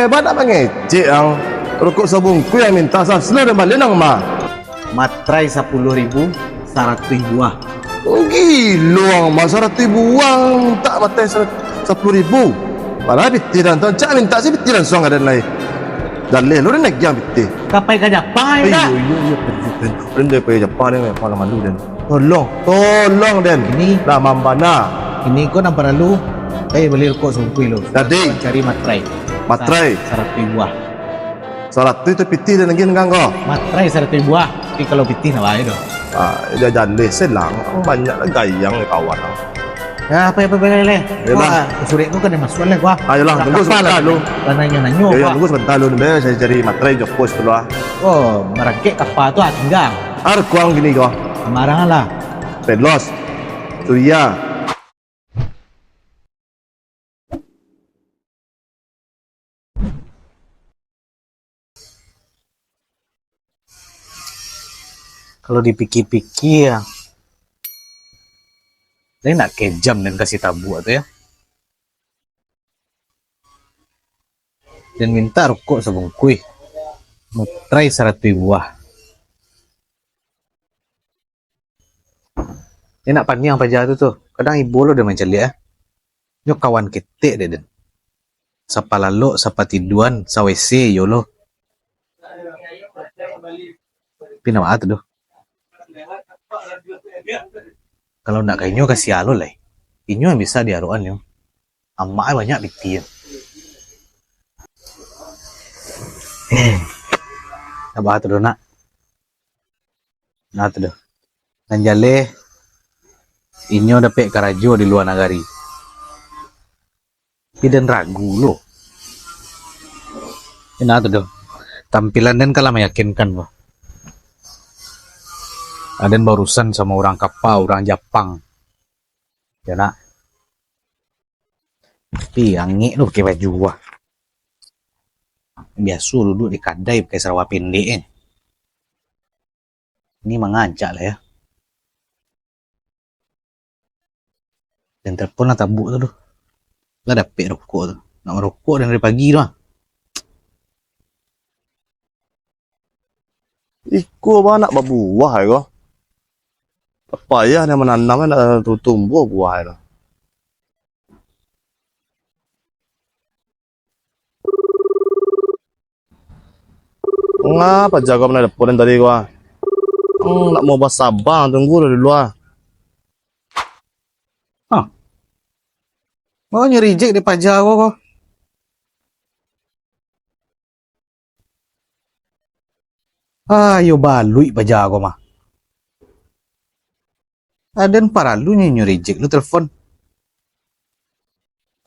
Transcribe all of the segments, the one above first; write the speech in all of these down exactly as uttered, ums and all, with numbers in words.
Eh, bana mangecek ang. Rokok sabungkuih ang mintak, sasalo den balian ang mah. Matrai sapuluah ribu, saratuih buah. Oh, gilo ang mah, saratuih buah ang mintak matrai sa-, sapuluah ribu. Padahal pitih dan tu, cak mintak se pitih langsuang ka den lai. Jaleh lo den agiah pitih. Ka pai ka Japang, iyo, iyo, iyo, pen, pen. Den pai Japang, den, Japang lah malu den. Tolong, tolong den. Ini lah mambana. Ini ko nan paralu. Eh, bali rokok sabungkuih lo. Jadi. Cari matrai. Matrai. Sa-, saratuih buah. Saratuih tu pitih den agiah nangko. Matrai saratuih buah. Tapi kalau pitih nak bae doh. Ah, dah jaleh se lah. Banyak lah gayang ni kawan. Ya, apa, apa, apa, leh? Yolah. Wah, surek ko kan masuak leh, wah. Ayolah, tunggu sebentar lu. Lah nanyo-nanyo, yo, yo, wah. Tunggu sebentar lu, be, sa cari matrai jo pos dulu, ah. Oh, marangkek kapa tu, ah, tingga. Ar kuang kini ko. Samarangan lah. Pelos. Surya. Kalau dipikia-pikia, lai nak kejam den kasih tabuak tu, yo. Den mintak rokok sabungkuih, matrai saratuih buah. Enak paniang paja tu, tu. Kadang ibo lo den mancaliak, eh. Nyo kawan ketek dek den. Sapalalok, sapatiduan, sa-W C yo lo. Tapi nak baa tu doh. Kalau nak ka inyo ka sia lo lai. Inyo yang bisa diarokan yo. Amak ai banyak pitih yo. Eh, nak baa tu doh, nak. Nah, tu doh. Nan jaleh, inyo dapek karajo di lua nagari. Tapi den ragu lo. Nah, tu doh. Tampilan den kan lah mayakinkan, boh. Aden baurusan samo urang kapa, urang Japang. Yo, nak. Tapi angek lo pakai baju, wah. Biaso duduak di kadai pakai sarawa pendek, eh. Ni mangajak lah, yo. Den telepon lah tabuak tu, tu. Lah dapek rokok tu. Nak marokok dari pagi tu, ah. Iko bana babuah ko. Payah nian mananam, nak tumbuah buah tu. Ngapa jago mana telepon tadi ko, ah? Hmm, nak mau basabang, tunggu dulu, ah. Hah? Mau nyo reject dek paja ko, ko? Ayo baluik paja ko mah. Aden paralu nyo, nyo reject lu telepon.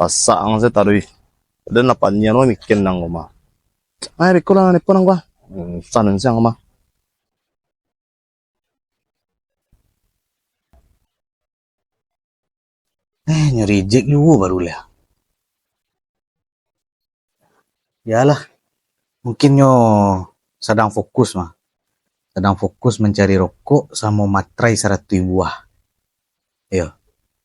Pasak ang se taruih. Aden lah paniang lo mikin nang ko mah. Ai, beko lah, telepon nang ko mah. Usan siang ko mah. Eh, nyo reject juo baru lah. Yalah, mungkin nyo sadang fokus mah. Sadang fokus mancari rokok samo matrai saratuih buah. Iyo.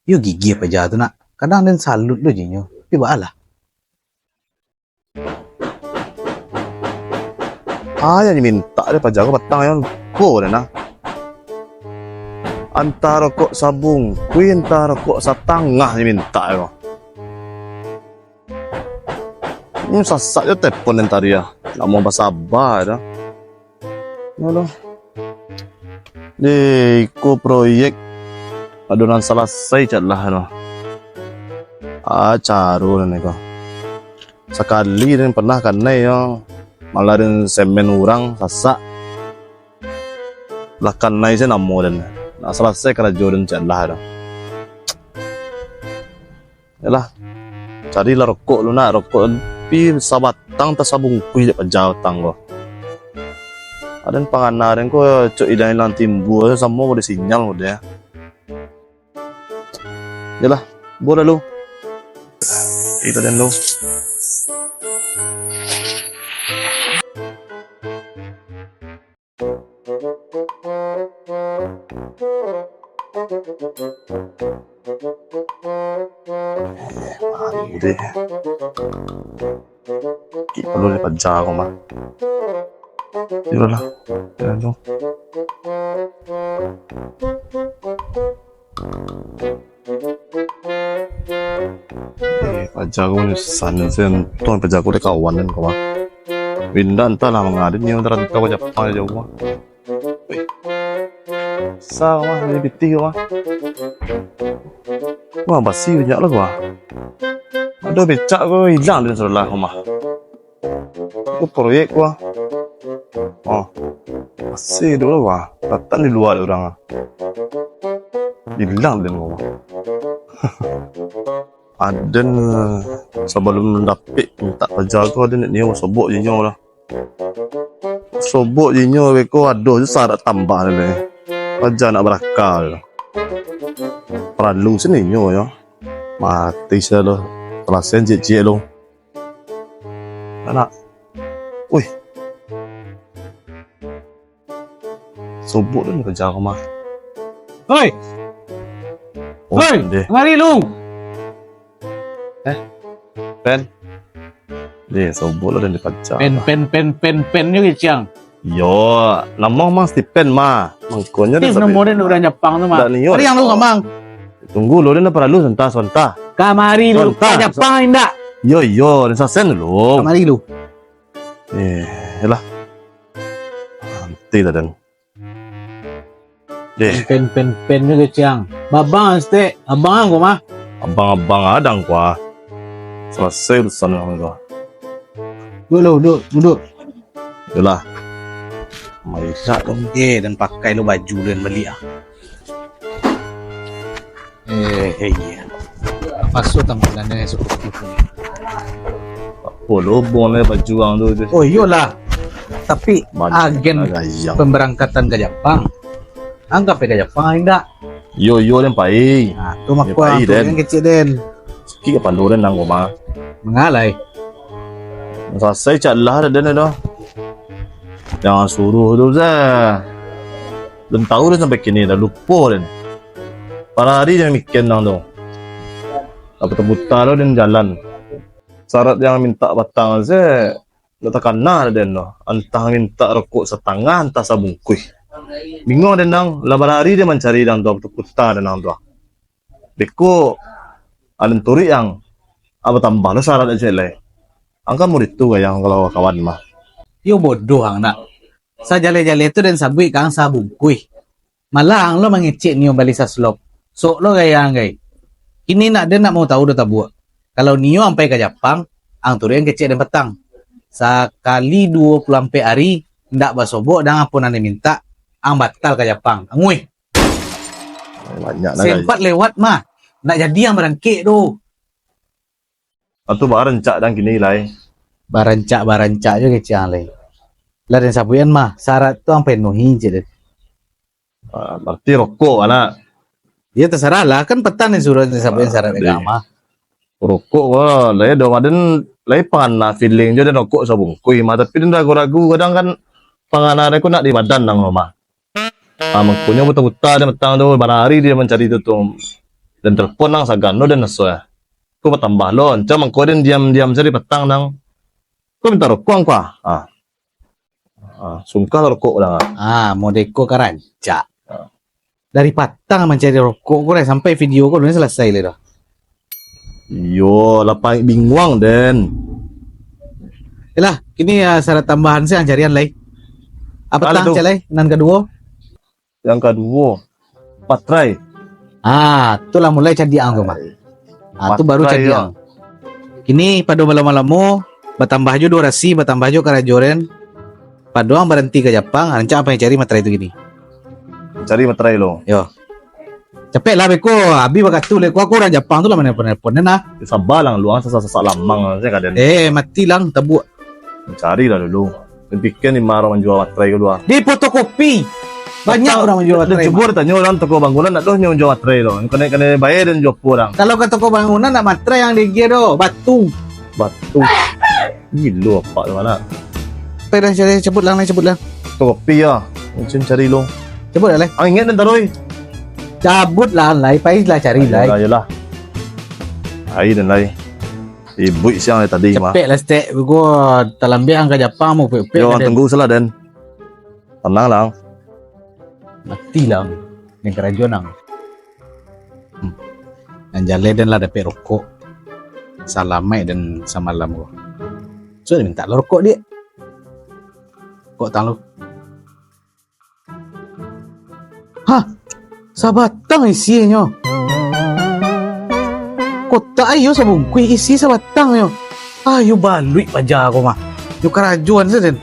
Iyo gigih paja tu nak. Kadang den salut lo jinyo. Tapi baalah. Ayo ni mintak dek paja ko patang yo. Ko dek nah. Antah rokok sabungkuih, antah rokok satangah ni mintak ko. Hmm, sasak jo telepon den tadi ah. Nak mau basaba dah. Aduh. Deh, iko proyek ado nan salasai cak lah tu. Ah, caro nan iko. Sakali den pernah kanai yo, malah den semen urang sasak. Lah kanai se namo den. Nak salasai karajo den cak lah tu. Yalah, carilah rokok lu nak, rokok pi sabatang tasabungkuih dek paja patang ko. Aden pangana den ko cok ilang-ilang timbua samo mode sinyal mode. Yalah, buah lalu. Ito den lu. Eh, mari deh. Sakik kepalo dek paja ko mah. Yolah, jalan tu. Eh, paja ko nyusahan se, untuang paja ko dek kawan den ko mah. Indak, antahlah manga den nyo tarantau ka Japang jauah mah. Wih. Sa mah, bali pitih ko mah. Wah, basi banyak lah ko mah. Ado becak ko ilang den sudah lah ko mah. Ko proyek ko mah. Oh. Basi dulu lah ko mah. Datang di lua dek urang. Ilang den ko mah. Aden sabalun dapek mintak paja ko, aden nio basobok jo inyo lah. Basobok jo inyo beko ado se sarat tambah ni lai. Paja nak baraka. Paralu se inyo yo. Mati se lo. Palasaian ciek-ciek lo. Anak. Wih. Sobok tu ni kerja aku mah. Hoi! Oh, Hoi! Deh. Kemari lu! Eh? Pen? Deh, sobok lah dan dipacah. Pen, pen, pen, pen, pen nyo kecang. Yo, namo mang Stipen mah. Mangkonyo Steve namo dia udah Japang tu mah. Dak niyo. Mari yang lu kamang. Tunggu lu, dia paralu santa-santa. Kamari lu. Santa. Ka Japang indak? Yo, yo, dan sasen dulu. Kamari lu. Eh, yalah. Nanti lah, Dan. Deh. Pen, pen, pen, pen nyo kecang. Babang, Stek. Abang angku mah. Abang-abang adang kua. Selesai urusan kami tu. Duduk, duduk, duduk. Yalah. Maisak dong. Eh, dan pakai lo baju dan beli ah. Eh, eh, iya. Masuk tampilannya seperti itu. Apo lo buang le baju ang tu, tu? Oh, iyolah. Tapi agen pemberangkatan ke Japang. Anggap ka Japang indak? Yo, yo, den pai. Nah, tu mako tu den kecek den. Sakik kapalo den nang koma. Mangalai. Salasai cak lah den tu. Jangan suruh tu, Zah. Den tahu den sampai kini dah lupo den. Parari den mikian nang tu. Apa taputa lo den jalan. Sarat yang mintak batang se, ndak takana den tu. Antah mintak rokok satangah, antah sabungkuih. Bingung den nang, lah barari den mancari nang tu, apa taputa den nang tu. Beko, alun turuik ang, apa tambah lo sarat cek lai. Ang kan murid tu gayang kalau kawan mah. Yo bodoh ang nak. Sajaleh-jaleh tu den sabuik ka ang sabungkuih. Malah ang lo mangecek nio bali saslop. Sok lo gaya ang gai. Kini nak den nak mau tahu do tabuak. Kalau nio ampai ka Japang, ang turuik ang kecek den patang. Sakali duo puluah ampek ari, ndak basobok dang apo nan den mintak, ang batal ka Japang. Anguih. Banyak lah, guys. Sempat lewat mah. Ndak jadi ang barangkek tu. Atu barancak dang kini lai. Barancak-barancak jo kecek ang lai. Lah den sabuikan mah, sarat tu ang penuhi cek den. Ah, berarti rokok, anak. Ya, terserah lah. Kan patang den suruh den sabuikan sarat dek ang mah. Rokok ko, lai do maden, lai pangana feeling jo den rokok sabungkuih mah, tapi den ragu-ragu, kadang kan pangana den ko nak di badan nang mah. Ah, mangkonyo buta-buta den patang tu, barari den mancari tu tu. Den telepon nang sagan lo den raso, eh. Ko batambah lo, ancam mangko den diam-diam sajo di patang nang. Ko minta rokok ang ko ah. Ah. Ah, sungkah lah rokok urang ah. Ah, modeko ka rancak. Ah. Dari patang mancari rokok ko lah sampai video ko alun salasai lai doh. Iyo, lah paik binguang den. Yalah, kini ah, sarat tambahan se ang carian lai. Apa tang cek lai? Nan kaduo? Yang kaduo, matrai. Ah, tu lah mulai cadiak ang tu mah. Ah, tu baru cadiak ang. Kini pado malamo-lamo, batambah jo durasi, batambah jo karajo den. Pado ang baranti ka Japang, rancak ang pai cari matrai tu kini. Cari matrai lo. Yo. Capek lah beko, abih bakatu lai ko, aku urang Japang tu lah manelpon-nelpon den lah. Saba lang lu ang, sasak-sasak lamang se ka den. Eh, mati lang, tabuak. Cari lah dulu. Den pikia ni ma urang manjua matrai kalua. Di fotokopi. Banyak urang manjua matrai. Cubo ditanyo urang toko bangunan, ndak doh nyo manjua matrai tu. Kanai-kanai bayar den jo apo urang. Kalau ka toko bangunan ndak matrai ang diagiah doh, batu. Batu. Gilo apak tu anak. Pai lah, cari, cabut lah, lai cabut lah. Fotokopi yo. Macam cari lo. Cabut lah, lai. Ah, ingat den taruih. Cabut lah, lai. Pai lah, cari, lai. Ayolah, ayolah. Ai den lai. Ibu siang dari tadi mah. Capek lah, Stek. Gua talambiak ang ka Japang, mau upek-upek. Yo, ang tunggu salah, Den. Tanang lah. Mati lah ang. Yang karajuan ang. Hmm. Nan jaleh, Den lah dapek rokok. Salamaik, Den, samalam ko. So, mintak lah rokok, Diak. Rokok tang lu. Hah? Sabatang isinyo. Kotak ayo sabungkuih isi sabatang nyo. Ayo baluik paja ko mah. Yo karajuan se, Den.